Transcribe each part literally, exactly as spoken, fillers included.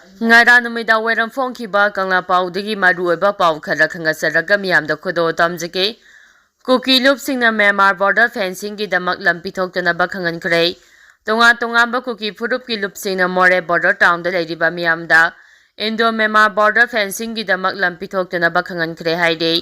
ꯉꯔꯥꯡ ꯅꯨꯃꯤꯗꯥꯡ ꯋꯥꯏꯔꯝ ꯐꯣꯡꯈꯤꯕ ꯀꯪꯂꯥ ꯄꯥꯎꯗꯒꯤ ꯃꯔꯨꯑꯣꯏꯕ ꯄꯥꯎ ꯈꯔ ꯈꯪꯍꯟꯖꯔꯒ ꯃꯤꯌꯥꯝꯗ ꯈꯨꯗꯣꯜ ꯇꯝꯖꯒꯦ꯫ ꯀꯨꯀꯤ ꯂꯨꯞꯁꯤꯡꯅ ꯃ꯭ꯌꯥꯟꯃꯥꯔ ꯕꯣꯔꯗꯔ ꯐꯦꯟꯁꯤꯡꯒꯤꯗꯃꯛ ꯂꯝ ꯄꯤꯊꯣꯛꯇꯅꯕ ꯈꯪꯍꯟꯈ꯭ꯔꯦ꯫ ꯇꯣꯉꯥꯟ ꯇꯣꯉꯥꯟꯕ ꯀꯨꯀꯤ ꯐꯨꯔꯨꯞꯀꯤ ꯂꯨꯞꯁꯤꯡꯅ ꯃꯣꯔꯦ ꯕꯣꯔꯗꯔ ꯇꯥꯎꯟꯗ ꯂꯩꯔꯤꯕ ꯃꯤꯌꯥꯝꯗ ꯏꯟꯗꯣ ꯃ꯭ꯌꯥꯟꯃꯥꯔ ꯕꯣꯔꯗꯔ ꯐꯦꯟꯁꯤꯡꯒꯤꯗꯃꯛ ꯂꯝ ꯄꯤꯊꯣꯛꯇꯅꯕ ꯈꯪꯍꯟꯈ꯭ꯔꯦ ꯍꯥꯏꯔꯤ꯫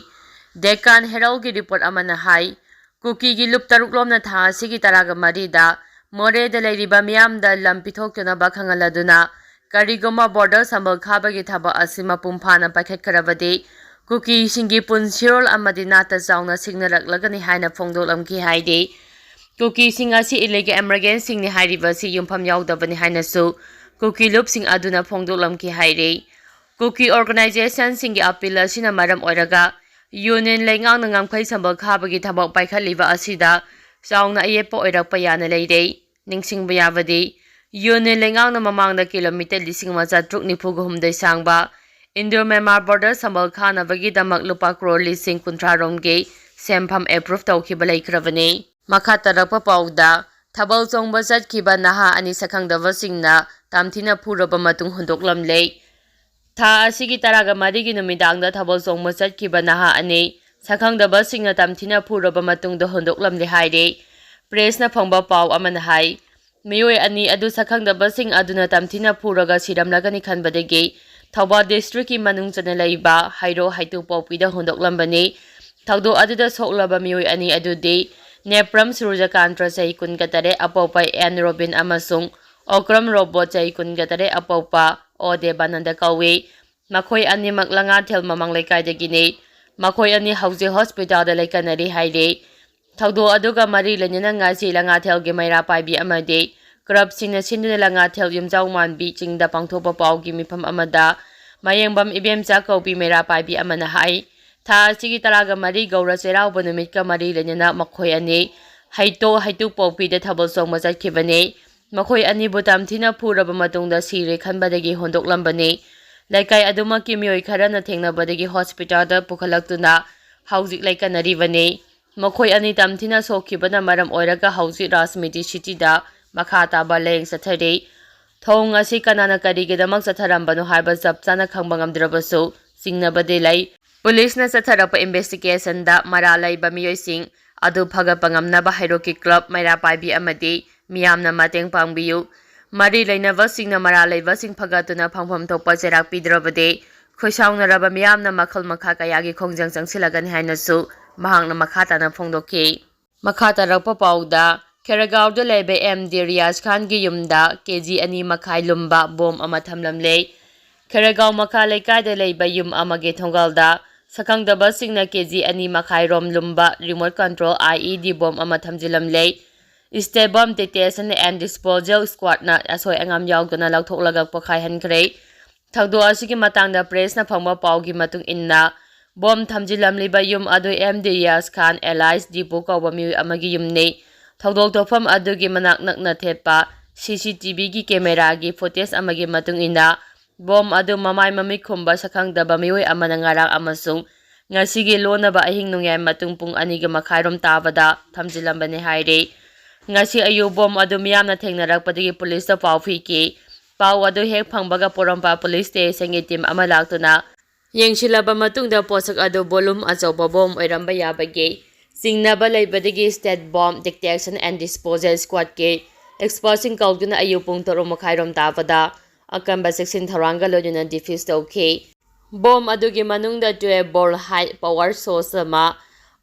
ꯗꯦꯛꯀꯥꯟ ꯍꯦꯔꯜꯒꯤ ꯔꯤꯄꯣꯔꯠ ꯑꯃꯅ ꯍꯥꯏ, ꯀꯨꯀꯤꯒꯤ ꯂꯨꯞ ꯇꯔꯨꯛ ꯂꯣꯝꯅ ꯊꯥ ꯑꯁꯤꯒꯤ ꯇꯔꯥꯒ ꯃꯔꯤꯗ ꯃꯣꯔꯦꯗ ꯂꯩꯔꯤꯕ ꯃꯤꯌꯥꯝꯗ ꯂꯝ ꯄꯤꯊꯣꯛꯇꯅꯕ ꯈꯪꯍꯜꯂꯗꯨꯅ, ꯀꯔꯤꯒꯨꯝꯕ ꯕꯣꯔꯗꯔ ꯁꯝꯕꯜ ꯈꯥꯕꯒꯤ ꯊꯕꯛ ꯑꯁꯤ ꯃꯄꯨꯡ ꯐꯥꯅ ꯄꯥꯏꯈꯠꯈ꯭ꯔꯕꯗꯤ, ꯀꯨꯀꯤꯁꯤꯡꯒꯤ ꯄꯨꯟꯁꯤꯔꯣꯜ ꯑꯃꯗꯤ ꯅꯥꯠꯇ ꯆꯥꯎꯅ ꯁꯤꯡꯅꯔꯛꯂꯒꯅꯤ ꯍꯥꯏꯅ ꯐꯣꯡꯗꯣꯛꯂꯝꯈꯤ ꯍꯥꯏꯔꯤ꯫ ꯀꯨꯀꯤꯁꯤꯡ ꯑꯁꯤ ꯏꯂꯤꯒꯦꯜ ꯏꯃꯤꯒ꯭ꯔꯦꯟꯁꯤꯡꯅꯤ ꯍꯥꯏꯔꯤꯕ ꯑꯁꯤ ꯌꯨꯝꯐꯝ ꯌꯥꯎꯗꯕꯅꯤ ꯍꯥꯏꯅꯁꯨ ꯀꯨꯀꯤ ꯂꯨꯞꯁꯤꯡ ꯑꯗꯨꯅ ꯐꯣꯡꯗꯣꯛꯂꯝꯈꯤ ꯍꯥꯏꯔꯤ꯫ ꯀꯨꯀꯤ ꯑꯣꯔꯒꯅꯥꯏꯖꯦꯁꯟꯁꯤꯡꯒꯤ ꯑꯄꯤꯜ ꯑꯁꯤꯅ ꯃꯔꯝ ꯑꯣꯏꯔꯒ ꯌꯨꯅꯤꯌꯟ ꯂꯩꯉꯥꯛꯅ ꯉꯝꯈꯩ ꯁꯝꯕꯜ ꯈꯥꯕꯒꯤ ꯊꯕꯛ ꯄꯥꯏꯈꯠꯂꯤꯕ ꯑꯁꯤꯗ ꯆꯥꯎꯅ ꯑꯌꯦꯠꯄ ꯑꯣꯏꯔꯛꯄ ꯌꯥꯅ ꯂꯩꯔꯦ꯫ ꯅꯤꯡꯁꯤꯡꯕ ꯌꯥꯕꯗꯤ, ꯌꯨꯅꯤꯌꯟ ꯂꯩꯉꯥꯛꯅ ꯃꯃꯥꯡꯗ ꯀꯤꯂꯣꯃꯤꯇꯔ ꯂꯤꯁꯤꯡ ꯑꯃ ꯆꯥꯇ꯭ꯔꯨꯛ ꯅꯤꯐꯨꯒ ꯍꯨꯝꯗꯣꯏ ꯁꯥꯡꯕ ꯏꯟꯗꯣ ꯃ꯭ꯌꯥꯟꯃꯥꯔ ꯕꯣꯔꯗꯔ ꯁꯝꯕꯜ ꯈꯥꯅꯕꯒꯤꯗꯃꯛ ꯂꯨꯄꯥ ꯀ꯭ꯔꯣꯔ ꯂꯤꯁꯤꯡ ꯀꯨꯟꯊ꯭ꯔꯥ ꯔꯣꯝꯒꯤ ꯁꯦꯟꯐꯝ ꯑꯦꯄ꯭ꯔꯨꯚ ꯇꯧꯈꯤꯕ ꯂꯩꯈ꯭ꯔꯕꯅꯤ꯫ ꯃꯈꯥ ꯇꯥꯔꯛꯄ ꯄꯥꯎꯗ, ꯊꯥꯕꯜ ꯆꯣꯡꯕ ꯆꯠꯈꯤꯕ ꯅꯍꯥ ꯑꯅꯤ ꯁꯛꯈꯪꯗꯕꯁꯤꯡꯅ ꯇꯝꯊꯤꯅ ꯐꯨꯔꯕ ꯃꯇꯨꯡ ꯍꯨꯟꯗꯣꯛꯂꯝꯂꯦ꯫ ꯊꯥ ꯑꯁꯤꯒꯤ ꯇꯔꯥꯒ ꯃꯔꯤꯒꯤ ꯅꯨꯃꯤꯗꯥꯡꯗ ꯊꯥꯕꯜ ꯆꯣꯡꯕ ꯆꯠꯈꯤꯕ ꯅꯍꯥ ꯑꯅꯤ ꯁꯛꯈꯪꯗꯕꯁꯤꯡꯅ ꯇꯝꯊꯤꯅ ꯐꯨꯔꯕ ꯃꯇꯨꯡꯗ ꯍꯨꯟꯗꯣꯛꯂꯝꯂꯦ ꯍꯥꯏꯔꯦ꯫ ꯄ꯭ꯔꯦꯁꯅ ꯐꯪꯕ ꯄꯥꯎ ꯑꯃꯅ ꯍꯥꯏ, ꯃꯤꯑꯣꯏ ꯑꯅꯤ ꯑꯗꯨ ꯁꯛꯈꯪꯗꯕꯁꯤꯡ ꯑꯗꯨꯅ ꯇꯝꯊꯤꯅ ꯐꯨꯔꯒ ꯁꯤꯔꯝꯂꯒꯅꯤ ꯈꯟꯕꯗꯒꯤ ꯊꯧꯕꯥꯜ ꯗꯤꯁꯇ꯭ꯔꯤꯛꯀꯤ ꯃꯅꯨꯡ ꯆꯟꯅ ꯂꯩꯕ ꯍꯩꯔꯣꯛ ꯍꯩꯇꯨꯄꯣꯛꯄꯤꯗ ꯍꯨꯟꯗꯣꯛꯂꯝꯕꯅꯤ꯫ ꯊꯧꯗꯣꯛ ꯑꯗꯨꯗ ꯁꯣꯛꯂꯕ ꯃꯤꯑꯣꯏ ꯑꯅꯤ ꯑꯗꯨꯗꯤ ꯅꯦꯄ꯭ꯔꯝ ꯁꯨꯔꯖꯀꯥꯟꯇ, ꯆꯍꯤ ꯀꯨꯟꯒ ꯇꯔꯦꯠ, ꯑꯄꯣꯛꯄ ꯑꯦꯟ ꯔꯣꯕꯤꯟ ꯑꯃꯁꯨꯡ ꯑꯣꯀ꯭ꯔꯝ ꯔꯣꯕꯣꯠ, ꯆꯍꯤ ꯀꯨꯟꯒ ꯇꯔꯦꯠ, ꯑꯄꯣꯛꯄ ꯑꯣ ꯗꯦꯕꯥꯅꯟꯗ ꯀꯧꯏ꯫ ꯃꯈꯣꯏ ꯑꯅꯤꯃꯛ ꯂꯉꯥꯊꯦꯜ ꯃꯃꯥꯡ ꯂꯩꯀꯥꯏꯗꯒꯤꯅꯤ꯫ ꯃꯈꯣꯏ ꯑꯅꯤ ꯍꯧꯖꯤꯛ ꯍꯣꯁꯄꯤꯇꯥꯜꯗ ꯂꯩꯀꯠꯅꯔꯤ ꯍꯥꯏꯔꯤ꯫ ꯊꯧꯗꯣꯛ ꯑꯗꯨꯒ ꯃꯔꯤ ꯂꯩꯅꯅ ꯉꯁꯤ ꯂꯉꯥꯊꯦꯜꯒꯤ ꯃꯩꯔꯥ ꯄꯥꯏꯕꯤ ꯑꯃꯗꯤ ꯀ꯭ꯂꯕꯁꯤꯡꯅ ꯁꯤꯟꯗꯨꯅ ꯂꯉꯥꯊꯦꯜ ꯌꯨꯝꯖꯥꯎ ꯃꯥꯟꯕꯤ ꯆꯤꯡꯗ ꯄꯥꯡꯊꯣꯛꯄ ꯄꯥꯎꯒꯤ ꯃꯤꯐꯝ ꯑꯃꯗ ꯃꯌꯦꯡꯕꯝ ꯏꯕꯦꯝꯆꯥ ꯀꯧꯕꯤ ꯃꯩꯔꯥ ꯄꯥꯏꯕꯤ ꯑꯃꯅ ꯍꯥꯏ, ꯊꯥ ꯑꯁꯤꯒꯤ ꯇꯔꯥꯒ ꯃꯔꯤ ꯒꯧꯔ ꯆꯩꯔꯥꯎꯕ ꯅꯨꯃꯤꯠꯀ ꯃꯔꯤ ꯂꯩꯅꯅ ꯃꯈꯣꯏ ꯑꯅꯤ ꯍꯩꯇꯣ ꯍꯩꯇꯨꯄꯣꯛꯄꯤꯗ ꯊꯥꯕꯜ ꯆꯣꯡꯕ ꯆꯠꯈꯤꯕꯅꯤ꯫ ꯃꯈꯣꯏ ꯑꯅꯤꯕꯨ ꯇꯝꯊꯤꯅ ꯐꯨꯔꯕ ꯃꯇꯨꯡꯗ ꯁꯤꯔꯦ ꯈꯟꯕꯗꯒꯤ ꯍꯨꯟꯗꯣꯛꯂꯝꯕꯅꯤ꯫ ꯂꯩꯀꯥꯏ ꯑꯗꯨꯃꯛꯀꯤ ꯃꯤꯑꯣꯏ ꯈꯔꯅ ꯊꯦꯡꯅꯕꯗꯒꯤ ꯍꯣꯁꯄꯤꯇꯥꯜꯗ ꯄꯨꯈꯠꯂꯛꯇꯨꯅ ꯍꯧꯖꯤꯛ ꯂꯩꯀꯠꯅꯔꯤꯕꯅꯤ꯫ ꯃꯈꯣꯏ ꯑꯅꯤ ꯇꯝꯊꯤꯅ ꯁꯣꯛꯈꯤꯕꯅ ꯃꯔꯝ ꯑꯣꯏꯔꯒ ꯍꯧꯖꯤꯛ ꯔꯥꯖꯃꯤꯇꯤ ꯁꯤꯇꯤꯗ ꯃꯈꯥ ꯇꯥꯕ ꯂꯥꯌꯦꯡ ꯆꯠꯊꯔꯤ꯫ ꯊꯧꯑꯣꯡ ꯑꯁꯤ ꯀꯅꯥꯅ ꯀꯔꯤꯒꯤꯗꯃꯛ ꯆꯠꯊꯔꯝꯕꯅꯣ ꯍꯥꯏꯕ ꯆꯞ ꯆꯥꯅ ꯈꯪꯕ ꯉꯝꯗ꯭ꯔꯕꯁꯨ, ꯆꯤꯡꯅꯕꯗꯤ ꯂꯩ꯫ ꯄꯨꯂꯤꯁꯅ ꯆꯠꯊꯔꯛꯄ investigationꯗ ꯃꯔꯥꯜ ꯂꯩꯕ ꯃꯤꯑꯣꯏꯁꯤꯡ ꯑꯗꯨ ꯐꯒꯠꯄ ꯉꯝꯅꯕ ꯍꯩꯔꯣꯛꯀꯤ club, ꯃꯩꯔꯥ ꯄꯥꯏꯕꯤ ꯑꯃꯗꯤ ꯃꯤꯌꯥꯝꯅ ꯃꯇꯦꯡ ꯄꯥꯡꯕꯤꯌꯨ꯫ ꯃꯔꯤ ꯂꯩꯅꯕꯁꯤꯡꯅ ꯃꯔꯥꯜ ꯂꯩꯕꯁꯤꯡ ꯐꯒꯠꯇꯨꯅ ꯐꯪꯐꯝ ꯊꯣꯛꯄ ꯆꯩꯔꯥꯛ ꯄꯤꯗ꯭ꯔꯕꯗꯤ, ꯈꯣꯏꯁꯥꯎꯅꯔꯕ ꯃꯤꯌꯥꯝꯅ ꯃꯈꯜ ꯃꯈꯥ ꯀꯌꯥꯒꯤ ꯈꯣꯡꯖꯪ ꯆꯪꯁꯤꯜꯂꯒꯅꯤ ꯍꯥꯏꯅꯁꯨ ꯃꯍꯥꯛꯅ ꯃꯈꯥ ꯇꯥꯅ ꯐꯣꯡꯗꯣꯛꯈꯤ꯫ ꯃꯈꯥ ꯇꯥꯔꯛꯄ ꯄꯥꯎꯗ, ꯈꯦꯔꯒꯥꯎꯗ ꯂꯩꯕ ꯑꯦꯝ ꯗꯤ ꯔꯤꯌꯥꯖ ꯈꯥꯟꯒꯤ ꯌꯨꯝꯗ ꯀꯦꯖꯤ ꯑꯅꯤ ꯃꯈꯥꯏ ꯂꯨꯝꯕ ꯕꯣꯝ ꯑꯃ ꯊꯝꯂꯝꯂꯦ꯫ ꯈꯦꯔꯒꯥꯎ ꯃꯈꯥ ꯂꯩꯀꯥꯏꯗ ꯂꯩꯕ ꯌꯨꯝ ꯑꯃꯒꯤ ꯊꯣꯡꯒꯥꯜꯗ ꯁꯛꯈꯪꯗꯕꯁꯤꯡꯅ ꯀꯦꯖꯤ ꯑꯅꯤ ꯃꯈꯥꯏ ꯔꯣꯝ ꯂꯨꯝꯕ remote control IED ꯕꯣꯝ ꯑꯃ ꯊꯝꯖꯤꯜꯂꯝꯂꯦ꯫ State Bomb Detection and Disposal Squadꯅ ꯑꯁꯣꯏ ꯑꯉꯥꯝ ꯌꯥꯎꯗꯅ ꯂꯧꯊꯣꯛꯂꯒ ꯄꯣꯈꯥꯏꯍꯟꯈ꯭ꯔꯦ꯫ ꯊꯧꯗꯣꯛ ꯑꯁꯤꯒꯤ ꯃꯇꯥꯡꯗ pressꯅ ꯐꯪꯕ ꯄꯥꯎꯒꯤ ꯃꯇꯨꯡ ꯏꯟꯅ, ꯕꯣꯝ ꯊꯝꯖꯤꯜꯂꯝꯂꯤꯕ ꯌꯨꯝ ꯑꯗꯨ ꯑꯦꯝ ꯗꯤ ꯔꯤꯌꯥꯖ ꯈꯥꯟ alias ꯗꯤꯄꯨ ꯀꯧꯕ ꯃꯤꯑꯣꯏ ꯑꯃꯒꯤ ꯌꯨꯝꯅꯤ꯫ ꯊꯧꯗꯣꯛ ꯊꯣꯛꯐꯝ ꯑꯗꯨꯒꯤ ꯃꯅꯥꯛ ꯅꯛꯅ ꯊꯦꯠꯄ ꯁꯤ ꯁꯤ ꯇꯤ ꯚꯤꯒꯤ cameraꯒꯤ footage ꯑꯃꯒꯤ ꯃꯇꯨꯡ ꯏꯟꯅ, ꯕꯣꯝ ꯑꯗꯨ ꯃꯃꯥꯏ ꯃꯃꯤꯠ ꯈꯨꯝꯕ ꯁꯛꯈꯪꯗꯕ ꯃꯤꯑꯣꯏ ꯑꯃꯅ ꯉꯔꯥꯡ ꯑꯃꯁꯨꯡ ꯉꯁꯤꯒꯤ ꯂꯣꯟꯅꯕ ꯑꯍꯤꯡ ꯅꯣꯡꯌꯥꯏ ꯃꯇꯨꯡ ꯄꯨꯡ ꯑꯅꯤꯒ ꯃꯈꯥꯏꯔꯣꯝ ꯇꯥꯕꯗ ꯊꯝꯖꯤꯜꯂꯝꯕꯅꯤ ꯍꯥꯏꯔꯤ꯫ ꯉꯁꯤ ꯑꯌꯨꯛ ꯕꯣꯝ ꯑꯗꯨ ꯃꯤꯌꯥꯝꯅ ꯊꯦꯡꯅꯔꯛꯄꯗꯒꯤ ꯄꯨꯂꯤꯁꯇ ꯄꯥꯎ ꯄꯤꯈꯤ꯫ ꯄꯥꯎ ꯑꯗꯨ ꯍꯦꯛ ꯐꯪꯕꯒ ꯄꯣꯔꯣꯝꯄꯥꯠ ꯄꯨꯂꯤꯁ stationꯒꯤ team ꯑꯃ ꯂꯥꯛꯇꯨꯅ ꯌꯦꯡꯁꯤꯜꯂꯕ ꯃꯇꯨꯡꯗ, ꯄꯣꯠꯁꯛ ꯑꯗꯨ ꯕꯣꯂꯨꯝ ꯑꯆꯧꯕ ꯕꯣꯝ ꯑꯣꯏꯔꯝꯕ ꯌꯥꯕꯒꯤ ꯆꯤꯡꯅꯕ ꯂꯩꯕꯗꯒꯤ State Bomb Detection and Disposal Squadꯀꯤ expertꯁꯤꯡ ꯀꯧꯗꯨꯅ ꯑꯌꯨꯛ ꯄꯨꯡ ꯇꯔꯨꯛ ꯃꯈꯥꯏꯔꯣꯝ ꯇꯥꯕꯗ ꯑꯀꯟꯕ ꯆꯦꯛꯁꯤꯟ ꯊꯧꯔꯥꯡꯒ ꯂꯣꯏꯅꯅ defuse ꯇꯧꯈꯤ꯫ ꯕꯣꯝ ꯑꯗꯨꯒꯤ ꯃꯅꯨꯡꯗ twelve volt high power source ꯑꯃ,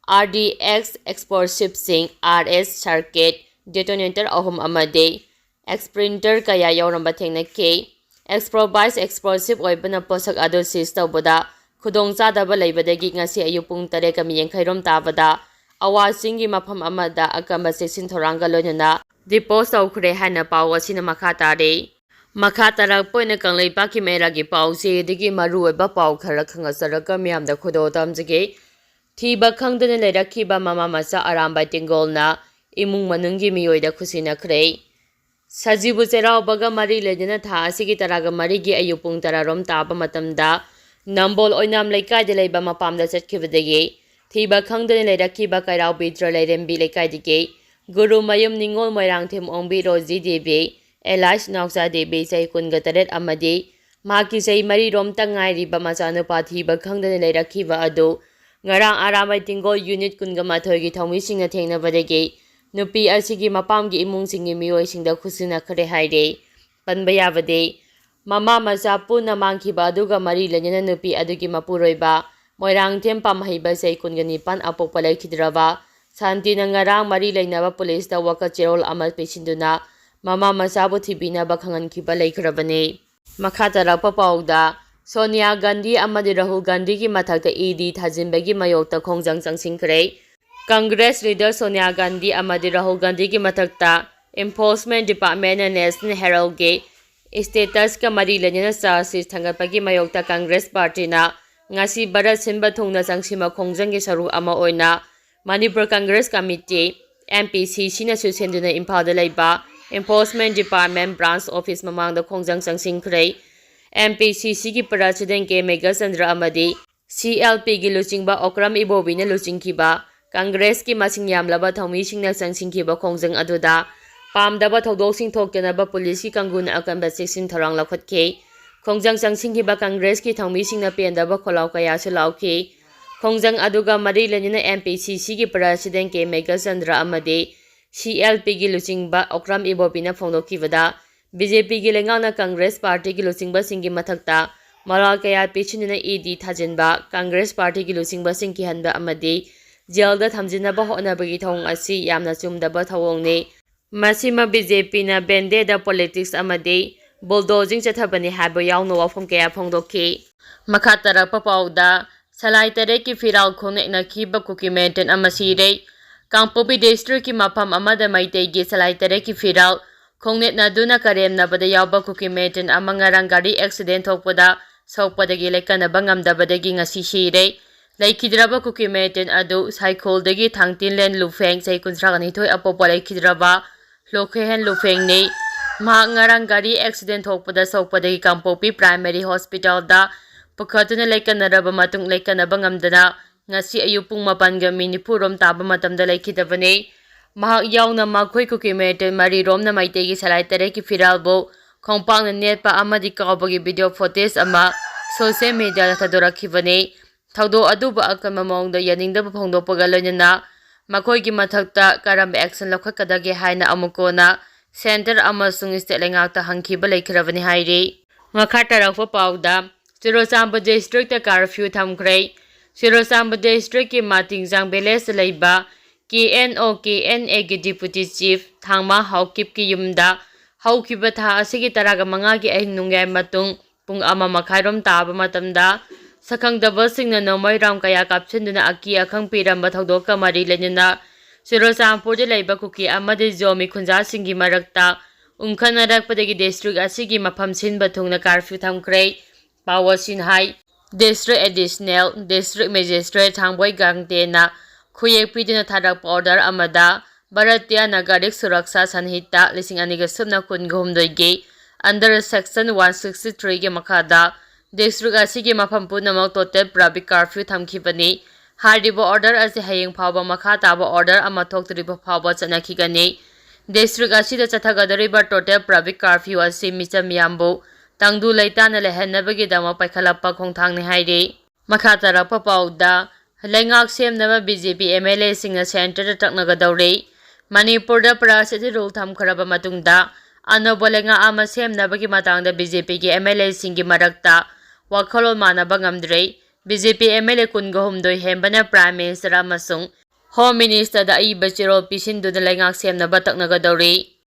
R D X explosiveꯁꯤꯡ, R S circuit, detonator ꯑꯍꯨꯝ ꯑꯃꯗꯤ expander ꯀꯌꯥ ꯌꯥꯎꯔꯝꯕ ꯊꯦꯡꯅꯈꯤ꯫ Improvised explosive ꯑꯣꯏꯕꯅ ꯄꯣꯠꯁꯛ ꯑꯗꯨ seize ꯇꯧꯕꯗ ꯈꯨꯗꯣꯡꯆꯥꯗꯕ ꯂꯩꯕꯗꯒꯤ ꯉꯁꯤ ꯑꯌꯨꯛ ꯄꯨꯡ ꯇꯔꯦꯠꯀ ꯃꯤꯅꯤꯠ ꯌꯥꯡꯈꯩꯔꯣꯝ ꯇꯥꯕꯗ ꯑꯋꯥꯁꯤꯡꯒꯤ ꯃꯐꯝ ꯑꯃꯗ ꯑꯀꯟꯕ ꯆꯦꯛꯁꯤꯟ ꯊꯧꯔꯥꯡꯒ ꯂꯣꯏꯅꯅ defuse ꯇꯧꯈ꯭ꯔꯦ ꯍꯥꯏꯅ ꯄꯥꯎ ꯑꯁꯤꯅ ꯃꯈꯥ ꯇꯥꯔꯤ꯫ ꯃꯈꯥ ꯇꯥꯔꯛꯄ ꯑꯣꯏꯅ ꯀꯪꯂꯩꯄꯥꯛꯀꯤ ꯃꯩꯔꯥꯒꯤ ꯄꯥꯎꯆꯦꯗꯒꯤ ꯃꯔꯨꯑꯣꯏꯕ ꯄꯥꯎ ꯈꯔ ꯈꯪꯍꯠꯆꯔꯒ ꯃꯤꯌꯥꯝꯗ ꯈꯨꯗꯣꯜ ꯇꯝꯖꯒꯦ꯫ ꯊꯤꯕ ꯈꯪꯗꯅ ꯂꯩꯔꯛꯈꯤꯕ ꯃꯃꯥ ꯃꯆꯥ ꯑꯔꯥꯝꯕꯥꯏ ꯇꯦꯡꯒꯣꯜꯅ ꯏꯃꯨꯡ ꯃꯅꯨꯡꯒꯤ ꯃꯤꯑꯣꯏꯗ ꯈꯨꯠꯁꯤꯟꯅꯈ꯭ꯔꯦ꯫ ꯁꯖꯤꯕꯨ ꯆꯩꯔꯥꯎꯕꯒ ꯃꯔꯤ ꯂꯩꯅꯅ ꯊꯥ ꯑꯁꯤꯒꯤ ꯇꯔꯥꯒ ꯃꯔꯤꯒꯤ ꯑꯌꯨꯛ ꯄꯨꯡ ꯇꯔꯥꯔꯣꯝ ꯇꯥꯕ ꯃꯇꯝꯗ ꯅꯝꯕꯣꯜ ꯑꯣꯏꯅꯥꯝ ꯂꯩꯀꯥꯏꯗ ꯂꯩꯕ ꯃꯄꯥꯝꯗ ꯆꯠꯈꯤꯕꯗꯒꯤ ꯊꯤꯕ ꯈꯪꯗꯅ ꯂꯩꯔꯛꯈꯤꯕ ꯀꯩꯔꯥꯎ ꯕꯤꯗ꯭ꯔ ꯂꯩꯔꯦꯝꯕꯤ ꯂꯩꯀꯥꯏꯗꯒꯤ ꯒꯨꯔꯨꯃꯌꯨꯝ ꯅꯤꯉꯣꯜ ꯃꯣꯏꯔꯥꯡꯊꯦꯝ ꯑꯣꯡꯕꯤ ꯔꯣꯖꯤ ꯗꯦꯕꯤ, ꯑꯦꯂꯥꯏꯁ ꯅꯥꯎꯆꯥ ꯗꯦꯕꯤ, ꯆꯍꯤ ꯀꯨꯟꯒ ꯇꯔꯦꯠ, ꯑꯃꯗꯤ ꯃꯍꯥꯛꯀꯤ ꯆꯍꯤ ꯃꯔꯤ ꯔꯣꯝꯇ ꯉꯥꯏꯔꯤꯕ ꯃꯆꯥꯅꯨꯄꯥ ꯊꯤꯕ ꯈꯪꯗꯅ ꯂꯩꯔꯛꯈꯤꯕ ꯑꯗꯨ ꯉꯔꯥꯡ ꯑꯔꯥꯝꯕꯥꯏ ꯇꯤꯡꯒꯣꯜ ꯌꯨꯅꯤꯠ ꯀꯨꯟꯒ ꯃꯥꯊꯣꯏꯒꯤ ꯊꯧꯃꯤꯁꯤꯡꯅ ꯊꯦꯡꯅꯕꯗꯒꯤ ꯅꯨꯄꯤ ꯑꯁꯤꯒꯤ ꯃꯄꯥꯝꯒꯤ ꯏꯃꯨꯡꯁꯤꯡꯒꯤ ꯃꯤꯑꯣꯏꯁꯤꯡꯗ ꯈꯨꯠꯁꯤꯟꯅꯈ꯭ꯔꯦ ꯍꯥꯏꯔꯦ꯫ ꯄꯟꯕ ꯌꯥꯕꯗꯤ, ꯃꯃꯥ ꯃꯆꯥ ꯄꯨꯟꯅ ꯃꯥꯡꯈꯤꯕ ꯑꯗꯨꯒ ꯃꯔꯤ ꯂꯩꯅꯅ ꯅꯨꯄꯤ ꯑꯗꯨꯒꯤ ꯃꯄꯨꯔꯣꯏꯕ ꯃꯣꯏꯔꯥꯡꯊꯦꯝ ꯄꯥꯝꯍꯩꯕ, ꯆꯍꯤ ꯀꯨꯟꯒ ꯅꯤꯄꯥꯟ, ꯑꯄꯣꯛꯄ ꯂꯩꯈꯤꯗ꯭ꯔꯕ ꯁꯥꯟꯇꯤꯅ ꯉꯔꯥꯡ ꯃꯔꯤ ꯂꯩꯅꯕ ꯄꯨꯂꯤꯁꯇ ꯋꯥꯀꯠ ꯆꯦꯔꯣꯜ ꯑꯃ ꯄꯤꯁꯤꯟꯗꯨꯅ ꯃꯃꯥ ꯃꯆꯥꯕꯨ ꯊꯤꯕꯤꯅꯕ ꯈꯪꯍꯟꯈꯤꯕ ꯂꯩꯈ꯭ꯔꯕꯅꯤ꯫ ꯃꯈꯥ ꯇꯥꯔꯛꯄ ꯄꯥꯎꯗ, ꯁꯣꯅꯤꯌꯥ ꯒꯥꯟꯙꯤ ꯑꯃꯗꯤ ꯔꯥꯍꯨꯜ ꯒꯥꯟꯙꯤꯒꯤ ꯃꯊꯛꯇ ꯏ ꯗꯤ ꯊꯥꯖꯤꯟꯕꯒꯤ ꯃꯥꯌꯣꯛꯇ ꯈꯣꯡꯖꯪ ꯆꯪꯁꯤꯟꯈ꯭ꯔꯦ꯫ ꯀꯪꯒ꯭ꯔꯦꯁ ꯂꯤꯗꯔ ꯁꯣꯅꯤꯌꯥ ꯒꯥꯟꯙꯤ ꯑꯃꯗꯤ ꯔꯥꯍꯨꯜ ꯒꯥꯟꯙꯤꯒꯤ ꯃꯊꯛꯇ Enforcement Departmentꯅ National Heraldꯒꯤ statusꯀ ꯃꯔꯤ ꯂꯩꯅꯅ charge sheet ꯊꯥꯡꯒꯠꯄꯒꯤ ꯃꯥꯌꯣꯛꯇ ꯀꯪꯒ꯭ꯔꯦꯁ ꯄꯥꯔꯇꯤꯅ ꯉꯁꯤ ꯚꯥꯔꯠ ꯁꯤꯟꯕ ꯊꯨꯡꯅ ꯆꯪꯁꯤꯟꯕ ꯈꯣꯡꯖꯪꯒꯤ ꯁꯔꯨꯛ ꯑꯃ ꯑꯣꯏꯅ Manipur Congress committee, M P C Cꯅ ꯁꯤꯟꯗꯨꯅ ꯏꯝꯐꯥꯜꯗ ꯂꯩꯕ Enforcement Department branch office ꯃꯃꯥꯡꯗ ꯈꯣꯡꯖꯪ ꯆꯪꯁꯤꯟꯈ꯭ꯔꯦ꯫ M P C Cꯒꯤ president ꯀꯦ ꯃꯦꯘꯆꯟꯗ꯭ꯔ ꯑꯃꯗꯤ C L Pꯒꯤ ꯂꯨꯆꯤꯡꯕ ꯑꯣꯀ꯭ꯔꯝ ꯏꯕꯣꯕꯤꯅ ꯂꯨꯆꯤꯡꯈꯤꯕ ꯀꯪꯒ꯭ꯔꯦꯁꯀꯤ ꯃꯁꯤꯡ ꯌꯥꯝꯂꯕ ꯊꯧꯃꯤꯁꯤꯡꯅ ꯆꯪꯁꯤꯟꯈꯤꯕ ꯈꯣꯡꯖꯪ ꯑꯗꯨꯗ ꯄꯥꯝꯗꯕ ꯊꯧꯗꯣꯛꯁꯤꯡ ꯊꯣꯛꯇꯅꯕ ꯄꯨꯂꯤꯁꯀꯤ ꯀꯥꯡꯕꯨꯅ ꯑꯀꯟꯕ ꯆꯦꯛꯁꯤꯟ ꯊꯧꯔꯥꯡ ꯂꯧꯈꯠꯈꯤ꯫ ꯈꯣꯡꯖꯪ ꯆꯪꯁꯤꯟꯈꯤꯕ ꯀꯪꯒ꯭ꯔꯦꯁꯀꯤ ꯊꯧꯃꯤꯁꯤꯡꯅ ꯄꯦꯟꯗꯕ ꯈꯣꯜꯂꯥꯎ ꯀꯌꯥꯁꯨ ꯂꯥꯎꯈꯤ꯫ ꯈꯣꯡꯖꯪ ꯑꯗꯨꯒ ꯃꯔꯤ ꯂꯩꯅꯅ M P C Cꯒꯤ president ꯀꯦ ꯃꯦꯘꯆꯟꯗ꯭ꯔ ꯑꯃꯗꯤ C L Pꯒꯤ ꯂꯨꯆꯤꯡꯕ ꯑꯣꯀ꯭ꯔꯝ ꯏꯕꯣꯕꯤꯅ ꯐꯣꯡꯗꯣꯛꯈꯤꯕꯗ, B J Pꯒꯤ ꯂꯩꯉꯥꯛꯅ ꯀꯪꯒ꯭ꯔꯦꯁ ꯄꯥꯔꯇꯤꯒꯤ ꯂꯨꯆꯤꯡꯕꯁꯤꯡꯒꯤ ꯃꯊꯛꯇ ꯃꯔꯥꯜ ꯀꯌꯥ ꯄꯤꯁꯤꯟꯗꯨꯅ ꯏ ꯗꯤ ꯊꯥꯖꯤꯟꯕ, ꯀꯪꯒ꯭ꯔꯦꯁ ꯄꯥꯔꯇꯤꯒꯤ ꯂꯨꯆꯤꯡꯕꯁꯤꯡ ꯀꯤꯍꯟꯕ ꯑꯃꯗꯤ ꯖꯦꯜꯗ ꯊꯝꯖꯤꯟꯅꯕ ꯍꯣꯠꯅꯕꯒꯤ ꯊꯧꯑꯣꯡ ꯑꯁꯤ ꯌꯥꯝꯅ ꯆꯨꯝꯗꯕ ꯊꯧꯑꯣꯡꯅꯤ꯫ ꯃꯁꯤꯃ B J Pꯅ vendetta politics ꯑꯃꯗꯤ bulldozing ꯆꯠꯊꯕꯅꯤ ꯍꯥꯏꯕ ꯌꯥꯎꯅ ꯋꯥꯐꯝ ꯀꯌꯥ ꯐꯣꯡꯗꯣꯛꯈꯤ꯫ ꯃꯈꯥ ꯇꯥꯔꯛꯄ ꯄꯥꯎꯗ, ꯁꯂꯥꯏ ꯇꯔꯦꯠꯀꯤ ꯐꯤꯔꯥꯜ ꯈꯣꯡꯅꯦꯛꯅꯈꯤꯕ ꯀꯨꯀꯤ militant ꯑꯃ ꯁꯤꯔꯦ꯫ ꯀꯥꯡꯄꯣꯛꯄꯤ districtꯀꯤ ꯃꯐꯝ ꯑꯃꯗ ꯃꯩꯇꯩꯒꯤ ꯁꯂꯥꯏ ꯇꯔꯦꯠꯀꯤ ꯐꯤꯔꯥꯜ ꯈꯣꯡꯅꯦꯠꯅꯗꯨꯅ ꯀꯔꯦꯝꯅꯕꯗ ꯌꯥꯎꯕ ꯀꯨꯀꯤ militant ꯑꯃ ꯉꯔꯥꯡ ꯒꯥꯔꯤ accident ꯊꯣꯛꯄꯗ ꯁꯣꯛꯄꯗꯒꯤ ꯂꯩꯀꯟꯅꯕ ꯉꯝꯗꯕꯗꯒꯤ ꯉꯁꯤ ꯁꯤꯔꯦ꯫ ꯂꯩꯈꯤꯗ꯭ꯔꯕ ꯀꯨꯀꯤ militant ꯑꯗꯨ ꯁꯥꯏꯈꯣꯜꯗꯒꯤ ꯊꯥꯡꯇꯤꯟꯂꯦꯟ ꯂꯨꯐꯦꯡ, ꯆꯍꯤ ꯀꯨꯟꯊ꯭ꯔꯥ ꯅꯤꯊꯣꯏ, ꯑꯄꯣꯛꯄ ꯂꯩꯈꯤꯗ꯭ꯔꯕ ꯂꯣꯈꯦꯍꯦꯟ ꯂꯨꯐꯦꯡꯅꯤ꯫ ꯃꯍꯥꯛ ꯉꯔꯥꯡ ꯒꯥꯔꯤ accident ꯊꯣꯛꯄꯗ ꯁꯣꯛꯄꯗꯒꯤ ꯀꯥꯡꯄꯣꯛꯄꯤ primary hospitalꯗ ꯄꯨꯈꯠꯇꯨꯅ ꯂꯩꯀꯟꯅꯔꯕ ꯃꯇꯨꯡ ꯂꯩꯀꯟꯅꯕ ꯉꯝꯗꯅ ꯉꯁꯤ ꯑꯌꯨꯛ ꯄꯨꯡ ꯃꯥꯄꯟꯒ ꯃꯤꯅꯤꯠ ꯅꯤꯐꯨ ꯔꯣꯝ ꯇꯥꯕ ꯃꯇꯝꯗ ꯂꯩꯈꯤꯗꯕꯅꯤ꯫ ꯃꯍꯥꯛ ꯌꯥꯎꯅ ꯃꯈꯣꯏ ꯀꯨꯀꯤ ꯃꯤꯂꯤꯇꯦꯟ ꯃꯔꯤꯔꯣꯝꯅ ꯃꯩꯇꯩꯒꯤ ꯁꯂꯥꯏ ꯇꯔꯦꯠꯀꯤ ꯐꯤꯔꯥꯜꯕꯨ ꯈꯣꯡꯄꯥꯛꯅ ꯅꯦꯠꯄ ꯑꯃꯗꯤ ꯀꯥꯎꯕꯒꯤ ꯚꯤꯗꯤꯑꯣ ꯐꯨꯇꯦꯖ ꯑꯃ ꯁꯣꯁꯤꯌꯦꯜ ꯃꯤꯗꯤꯌꯥꯗ ꯊꯥꯗꯣꯔꯛꯈꯤꯕꯅꯤ꯫ ꯊꯧꯗꯣꯛ ꯑꯗꯨꯕꯨ ꯑꯀꯟꯕ ꯃꯑꯣꯡꯗ ꯌꯥꯅꯤꯡꯗꯕ ꯐꯣꯡꯗꯣꯛꯄꯒ ꯂꯣꯏꯅꯅ ꯃꯈꯣꯏꯒꯤ ꯃꯊꯛꯇ ꯀꯔꯝꯕ ꯑꯦꯛꯁꯟ ꯂꯧꯈꯠꯀꯗꯒꯦ ꯍꯥꯏꯅ ꯑꯃꯨꯛ ꯀꯣꯟꯅ ꯁꯦꯟꯇꯔ ꯑꯃꯁꯨꯡ ꯁ꯭ꯇꯦꯠ ꯂꯩꯉꯥꯛꯇ ꯍꯪꯈꯤꯕ ꯂꯩꯈ꯭ꯔꯕꯅꯤ ꯍꯥꯏꯔꯤ꯫ ꯃꯈꯥ ꯇꯥꯔꯛꯄ ꯄꯥꯎꯗ, ꯆꯨꯔꯆꯥꯟꯄꯨꯔ ꯗꯤꯁꯇ꯭ꯔꯤꯛꯇ ꯀꯥꯔꯐ꯭ꯌꯨ ꯊꯝꯈ꯭ꯔꯦ꯫ ꯆꯨꯔꯆꯥꯟꯄꯨꯔ ꯗꯤꯁꯇ꯭ꯔꯤꯛꯀꯤ ꯃꯥꯇꯤꯡꯖꯥꯡ ꯚꯤꯂꯦꯖꯇ ꯂꯩꯕ ꯀꯦ ꯑꯦꯟ ꯑꯣ ꯀꯦ ꯑꯦꯟ ꯑꯦꯒꯤ ꯗꯤꯄꯨꯇꯤ ꯆꯤꯐ ꯊꯥꯡꯃ ꯍꯥꯎꯀꯤꯞꯀꯤ ꯌꯨꯝꯗ ꯍꯧꯈꯤꯕ ꯊꯥ ꯑꯁꯤꯒꯤ ꯇꯔꯥꯒ ꯃꯉꯥꯒꯤ ꯑꯍꯤꯡ ꯅꯣꯡꯌꯥꯏ ꯃꯇꯨꯡ ꯄꯨꯡ ꯑꯃ ꯃꯈꯥꯏꯔꯣꯝ ꯇꯥꯕ ꯃꯇꯝꯗ ꯁꯛꯈꯪꯗꯕꯁꯤꯡꯅ ꯅꯣꯡꯃꯩ ꯔꯥꯎꯟ ꯀꯌꯥ ꯀꯥꯞꯁꯤꯟꯗꯨꯅ ꯑꯀꯤ ꯑꯈꯪ ꯄꯤꯔꯝꯕ ꯊꯧꯗꯣꯛꯀ ꯃꯔꯤ ꯂꯩꯅꯅ ꯆꯨꯔꯆꯥꯟꯄꯨꯔꯗ ꯂꯩꯕ ꯀꯨꯀꯤ ꯑꯃꯗꯤ ꯖꯣꯃꯤ ꯈꯨꯟꯖꯥꯁꯤꯡꯒꯤ ꯃꯔꯛꯇ ꯎꯪꯈꯠꯅꯔꯛꯄꯗꯒꯤ ꯗꯤꯁꯇ꯭ꯔꯤꯛ ꯑꯁꯤꯒꯤ ꯃꯐꯝ ꯁꯤꯟꯕ ꯊꯨꯡꯅ ꯀꯥꯔꯐ꯭ꯌꯨ ꯊꯝꯈ꯭ꯔꯦ꯫ ꯄꯥꯎ ꯑꯁꯤꯅ ꯍꯥꯏ, ꯗꯤꯁꯇ꯭ꯔꯤꯛ ꯑꯦꯗꯤꯁꯅꯦꯜ ꯗꯤꯁꯇ꯭ꯔꯤꯛ ꯃꯦꯖꯤꯁꯇ꯭ꯔꯦꯠ ꯊꯥꯡꯕꯣꯏ ꯒꯥꯡꯇꯦꯅ ꯈꯨꯌꯦꯛ ꯄꯤꯗꯨꯅ ꯊꯥꯔꯛꯄ ꯑꯣꯔꯗꯔ ꯑꯃꯗ ꯚꯥꯔꯇꯤꯌꯥ ꯅꯥꯒꯔꯤꯛ ꯁꯨꯔꯛꯁꯥ ꯁꯟꯍꯤꯇꯥ ꯂꯤꯁꯤꯡ ꯑꯅꯤꯒ ꯁꯨꯞꯅ ꯀꯨꯟꯒ ꯍꯨꯝꯗꯣꯏꯒꯤ under section one sixty three ꯒꯤ ꯃꯈꯥꯗ ꯗꯤꯁꯇ꯭ꯔꯤꯛ ꯑꯁꯤꯒꯤ ꯃꯐꯝ ꯄꯨꯝꯅꯃꯛ total public curfew ꯊꯝꯈꯤꯕꯅꯤ꯫ ꯍꯥꯏꯔꯤꯕ ꯑꯣꯔꯗꯔ ꯑꯁꯤ ꯍꯌꯦꯡ ꯐꯥꯎꯕ ꯃꯈꯥ ꯇꯥꯕ ꯑꯣꯔꯗꯔ ꯑꯃ ꯊꯣꯛꯇ꯭ꯔꯤꯕ ꯐꯥꯎꯕ ꯆꯠꯅꯈꯤꯒꯅꯤ꯫ ꯗꯤꯁꯇ꯭ꯔꯤꯛ ꯑꯁꯤꯗ ꯆꯠꯊꯒꯗꯧꯔꯤꯕ total public curfew ꯑꯁꯤ ꯃꯤꯆꯝ ꯃꯤꯌꯥꯝꯕꯨ ꯇꯪꯗꯨ ꯂꯩꯇꯥꯅ ꯂꯩꯍꯟꯅꯕꯒꯤꯗꯃꯛ ꯄꯥꯏꯈꯠꯂꯛꯄ ꯈꯣꯡꯊꯥꯡꯅꯤ ꯍꯥꯏꯔꯤ꯫ ꯃꯈꯥ ꯇꯥꯔꯛꯄ ꯄꯥꯎꯗ, ꯂꯩꯉꯥꯛ ꯁꯦꯝꯅꯕ B J P M L ꯑꯦꯁꯤꯡꯅ ꯁꯦꯟꯇꯔꯗ ꯇꯛꯅꯒꯗꯧꯔꯤ꯫ ꯃꯅꯤꯄꯨꯔꯗ ꯄ꯭ꯔꯥꯁ ꯑꯁꯤ ꯔꯨꯜ ꯊꯝꯈ꯭ꯔꯕ ꯃꯇꯨꯡꯗ ꯑꯅꯧꯕ ꯂꯩꯉꯥꯛ ꯑꯃ ꯁꯦꯝꯅꯕꯒꯤ ꯃꯇꯥꯡꯗ ꯕꯤ ꯖꯦ ꯄꯤꯒꯤ ꯑꯦꯝ ꯑꯦꯜ ꯑꯦꯁꯤꯡꯒꯤ ꯃꯔꯛꯇ ꯋꯥꯈꯜꯂꯣꯟ ꯃꯥꯟꯅꯕ ꯉꯝꯗ꯭ꯔꯤ꯫ B J P M L A ꯀꯨꯟꯒ ꯍꯨꯝꯗꯣꯏ ꯍꯦꯟꯕꯅ ꯄ꯭ꯔꯥꯏꯝ ꯃꯤꯅꯤꯁꯇꯔ ꯑꯃꯁꯨꯡ ꯍꯣꯝ ꯃꯤꯅꯤꯁꯇꯔꯗ ꯑꯏꯕ ꯆꯦꯔꯣꯜ ꯄꯤꯁꯤꯟꯗꯨꯅ ꯂꯩꯉꯥꯛ ꯁꯦꯝꯅꯕ ꯇꯛꯅꯒꯗꯧꯔꯤ꯫